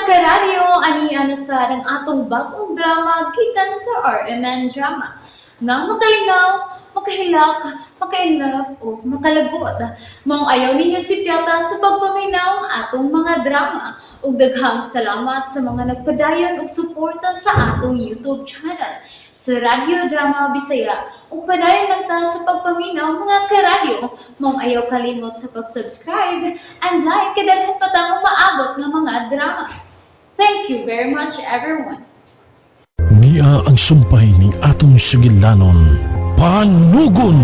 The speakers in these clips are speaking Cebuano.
Karadyo, ani ana sa ang atong bagong drama gikan sa RMN Drama. Nga makalingaw, makahilak, makainlove o makalagot. Maong ayaw ninyo si Piata sa pagpaminaw ang atong mga drama. Ug daghang salamat sa mga nagpadayon og suporta sa atong YouTube channel sa Radyo Drama Bisaya. Ug padayon lang ta sa pagpaminaw, mga karadyo. Maong ayaw kalimot sa pag-subscribe and like kay daghan pa tang umaabot nga mga drama. Thank you very much, everyone. Niya ang sumpay ning atong sugilanon. Panugon!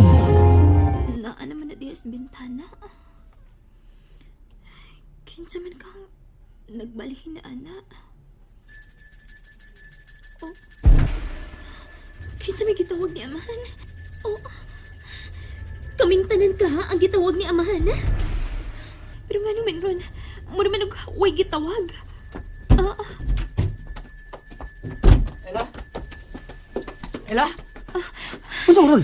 Naa naman na diya sa bintana. Kinsa man kang nagbalhin na ana. Oh. Kinsa may gitawag ni amahan? Oh. Kaming tanan ka ha, ang gitawag ni amahan. Pero nga naman ron, mura man og way gitawag. Ah, Ella? Ella? Unsa ron?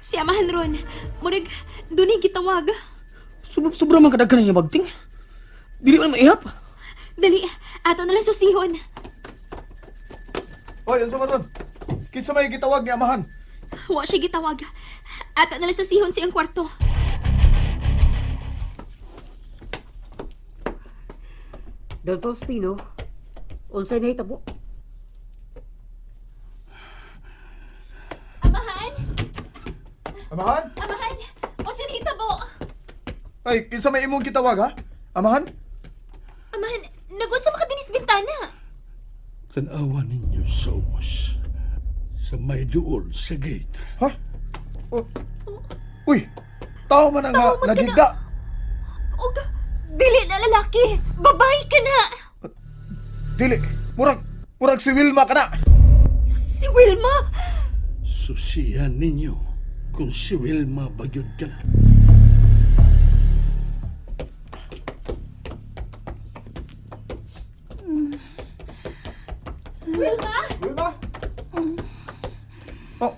Si amahan ron, murag dunay gitawag. Sobra man kadaghan niya bagting. Dili man maihap. Dali, ato na lang susihon. Hoy, unsa man ron? Kinsa may gitawag ni amahan? Wa siya gitawag. Ato na lang susihon siyang kwarto. Don Faustino, unsay nahitabo? Amahan! Amahan? Amahan! O sinhitabo! Ay, kinsa may imong gitawag ha? Amahan? Amahan, nagunsa makadinis bintana. Tanawa ninyo sa ubos. Sa may duol sa gate. Ha? Oh. Uy, tao man ang Tao man ka na. nagigda. Og, dili na lalaki. Babae ka na. Dili, murag murag si Wilma ka na. Si Wilma. Susihan ninyo kung si Wilma bagyod ka na. Wilma? Wilma? Oh,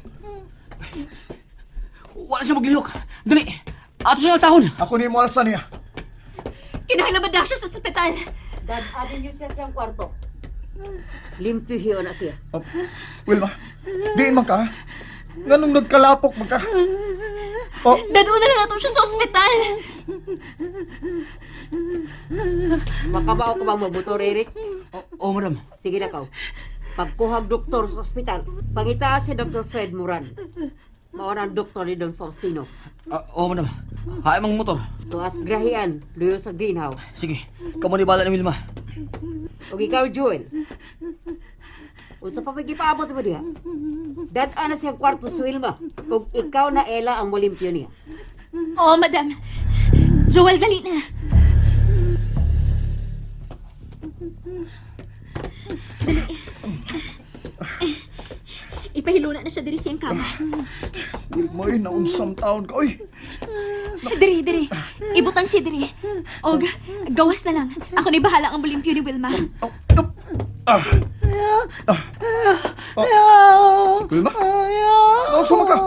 Wala siya maglihok. Dali. Ato siya alsahon. ako ni mo alsa niya. Kinahanglan ba daw siya sa ospital? Dad-adin niyo siya siyang kwarto. Limpyo na siya. Oh, Wilma, diin man ka ha? Nganong nagkalapok man ka? Oh, Daduna na lang nato siya sa ospital. Makabao ka bang mabuto, Eric? Oh, madam. Sige na kaw. Pagkuhag doktor sa ospital, pangitaa si Dr. Fred Moran. Mao na ang doktor ni Don Faustino. Ah, oh, madam. Haay mang motor. Tuas grahian, luyo sa greenhouse. Sige, kamo ni bala ni Wilma. O ikaw, Joel. Unsa pa may gipaabot mo diha? Dad-a na siyang kwarto si Wilma. Kung ikaw na Ella ang molimpyo niya. Oo, madam. Joel, dali na. Dali. Ipahiluna na siya diri siyang kama. Wilma, eh, naunsam taon ka, oy. Diri, diri. Ibutang si diri. Og, gawas na lang. Ako ni bahala ang mulimpyo ni Wilma. Oh, oh. Ah. Ah. Oh. Wilma? Naunsam man ka?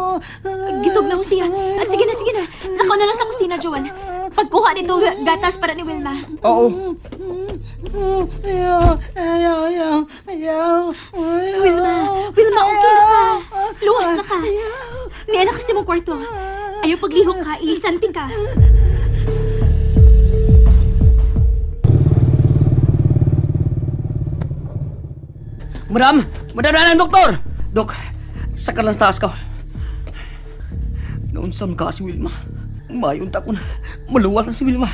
Gitog na mo siya. Ah, sige na, sige na. Lakaw na lang sa kusina, Joel. Pagkuha nito, gatas para ni Wilma. Oo. Wilma, Wilma, okay na ka. Luwas na ka. Niya na kasi mong kwarto. Ayaw paglihok ka, ilisanti ka. Madam! Madam na ang doktor! Dok, sakar lang sa taas ka. Naunsam ka si Wilma. Mayon ta ko na. Maluwat na si Wilma.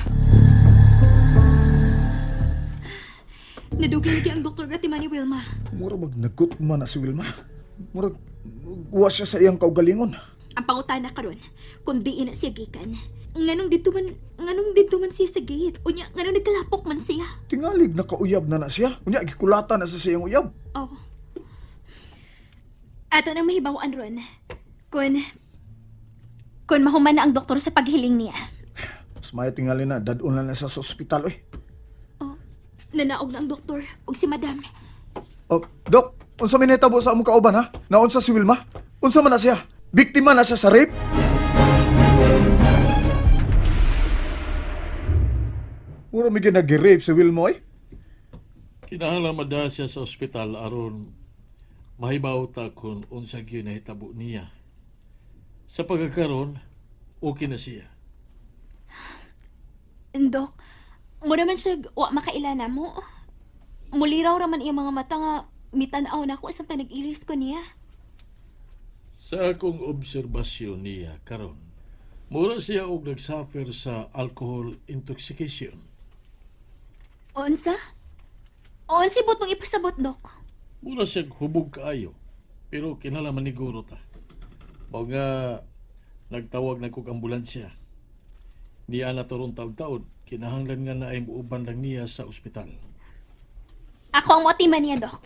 Nadugay lagi ang doktor gatiman ni Wilma. Mura magnagot man na si Wilma. Murag wa siya sa iyang kaugalingon. Ang pangutana karon, kung diin na siya gikan. Nganong dito man siya sa gate? Unya, nganong nagkalapok man siya? Tingalig nakauyab na na siya. Unya gikulata na sa siyang uyab. Oh. Ato nang mahibawan ron. Kung mahuman na ang doktor sa paghiling niya. Mas maayo tingali na dadon na na siya sa ospital oy. Oh, nanaog na ang doktor ug si madam. Oh, Dok, unsa may nahitabo sa among kauban ha? Naunsa si Wilma? Unsa man na siya? Biktima na siya sa rape? Mura may ginagi-rape si Wilma oy. Kinahanglan madala siya sa ospital aron mahibaw ta kung unsa gyud nahitabo niya. Sa pagkakaron, okay na siya. Dok, mura man siya wa makaila na mo. Muliraw ra man iyang mga mata nga mitan-aw na ako sa nag-ilis ko niya. Sa akong obserbasyon niya karon, mura siya og nagsuffer sa alcohol intoxication. Unsa? Unsa ibot mong ipasabot, Dok? Mura siya hubog kaayo, pero kinahanglan maniguro ta. Mao nga nagtawag na kog ambulansya. Niya na turon taud-taud, kinahanglan nga naay muuban lang niya sa ospital. Ako ang motima niya, Dok.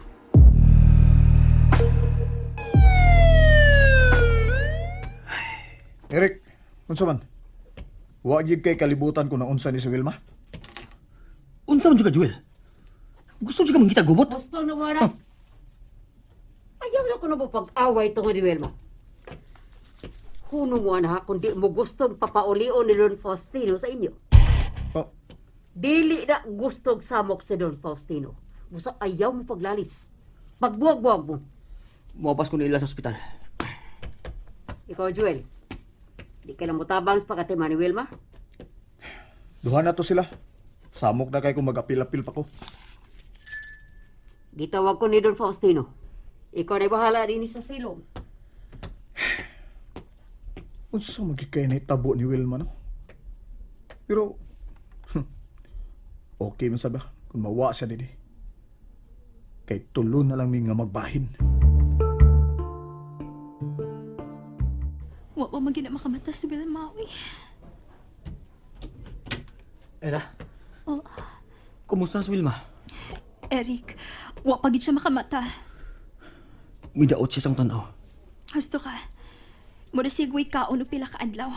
Eric, unsa man? Wa gyud kay kalibutan kung naunsa ni si Wilma. Unsa man jud ka, Joel? Gusto jud ka mangita gubot? Gusto na wala. Ayaw na ko na mo pag-away tungod ni Wilma. Huno mo na kundi mo gustong papaulio ni Don Faustino sa inyo. Oh, Dili na gustong samok si Don Faustino. Busa ayaw mo paglalis. Pagbuwag-buwag mo. Muapas ko nila sa ospital. Ikaw, Joel. Di ka lang mutabang sa pagkatima ni Wilma. Duha na to sila. Samok na kay kung mag-apil-apil pa ko. Gitawag ko ni Don Faustino. Ikaw na bahala din sa silong. Unsa man gyud kay nahitabo ni Wilma no? Pero okay man sa ba kung mawa siya dinhi. Kay tulo na lang mi nga magbahin. Wa pa man gyud na makamata si Wilma, uy. Ella, Oh, kumusta na si Wilma? Eric, wa pa gid siya makamata. Midaot siya sang tanaw. Husto ka. Mura siya gway kaon og pila ka adlaw.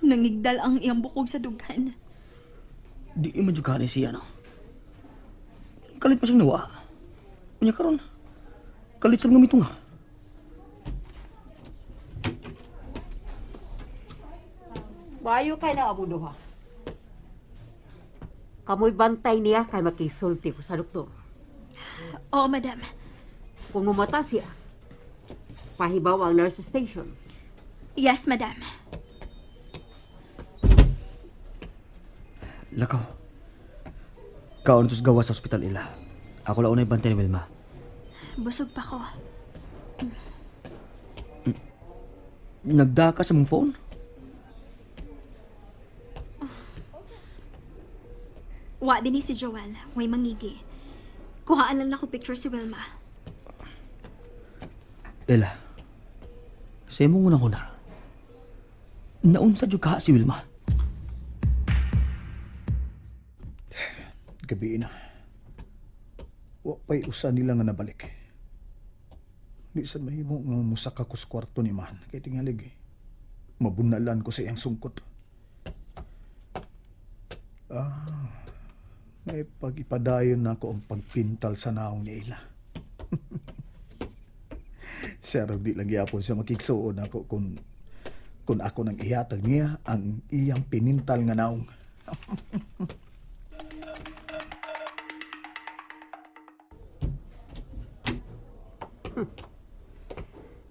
Nangigdal ang iyang bukog sa dughan. Di man jud ni siya, no? Kalit pa siyang nawa. Unya karon. Kalit sa mga mitunga. Bayo kay na amo duha. Kamoy bantay niya kay makisulti ko sa doktor. Oo, madam. Kung mumata siya, pahibaw ang nurse station. Yes, madam. Lakaw. Kaon tos gawa sa ospital ila. Ako lang unay bantay ni Wilma. Busog pa ko. Nagdaka sa mong phone? Wa din ni si Joel, way mangigi. Kuhaan lang nako picture si Wilma. Ella, sa imong unang una, naunsa jud ka si Wilma. Gabi na. Wa pa'y usa nila nga nabalik. Di sad mahimo nga musaka ko sa kwarto ni Man. Kay tingalig eh. Mabunalan ko sa iyang sungkot. Ah, may pag-ipadayon na ako ang pagpintal sa naong ni Ila. Siya raw di lang gyapon siya makigsuon ako kung ako nang ihatag niya ang iyang pinintal nga naong.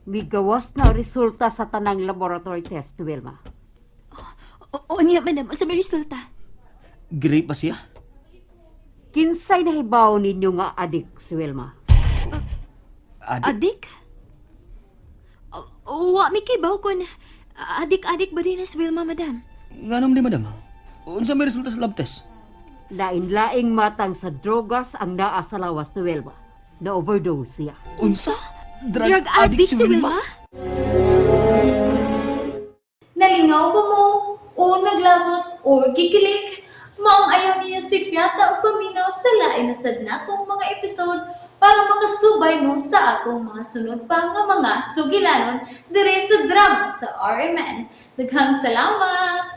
Migawas na resulta sa tanang laboratory test ni Wilma. Oo niya, madam. Unsa may resulta? Grape ba siya? Kinsay nahibaw ninyo nga adik si Wilma? Adik? Adik? O, wa mi kibaw kun adik-adik ba din si Wilma, madam? Nga naman di, madam. Unsa may resulta sa lab test? Lain-laing matang sa drogas ang naa sa lawas ni Wilma. Na overdose siya. Unsa? Drug addict si Wilma? Nalingaw ba mo? O naglagot o gikilig? Maong ayaw niyo si Piata o paminaw sa lain na sad natong mga episode para makasubay mo sa atong mga sunod pa nga mga sugilanon dire sa drama sa RMN. Daghang salamat!